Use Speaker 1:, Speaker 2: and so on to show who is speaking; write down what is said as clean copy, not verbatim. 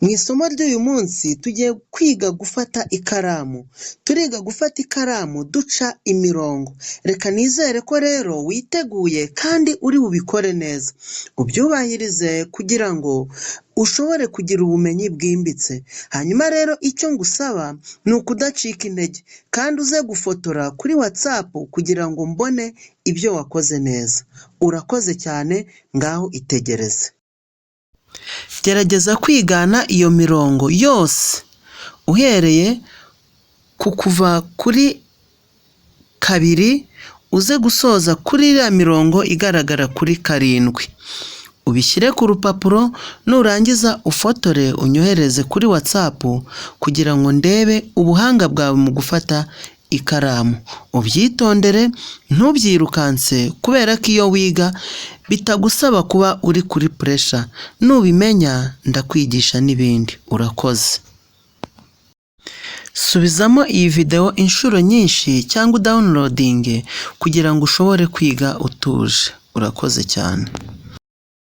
Speaker 1: Mu isomo ry'uyu munsi tugiye kwiga gufata ikaramu. Turiga gufata ikaramu duca imirongo. Reka nizere ko rero witeguye kandi uri bubikore neza. Ubyubahirize kugira ngo ushobore kugira ubumenyi bwimbitse. Hanyuma rero icyo ngusaba ni ukudacika intege kandi uze gufotora kuri WhatsApp kugira ngo mbone ibyo wakoze neza. Urakoze cyane, ngaho itegereze. Gerageza kwigana iyo mirongo yose uhereye ku kuva kuri 2 uze gusoza kuri iriya mirongo igaragara kuri 7. Ubishyire ku rupapuro, nurangiza ufotore unyohereze kuri WhatsApp kugira ngo ndebe ubuhanga bwawe mu gufata ikaramu. Ubyitondere, ntubyirukanse kubera ko iyo wiga bitagusaba kuba uri kuri pressure. Nubimenya ndakwigisha n'ibindi. Urakoze. Subizamo iyi video inshuro nyinshi cyangwa udownloadinge kugira ngo ushobore kwiga utuje. Urakoze cyane.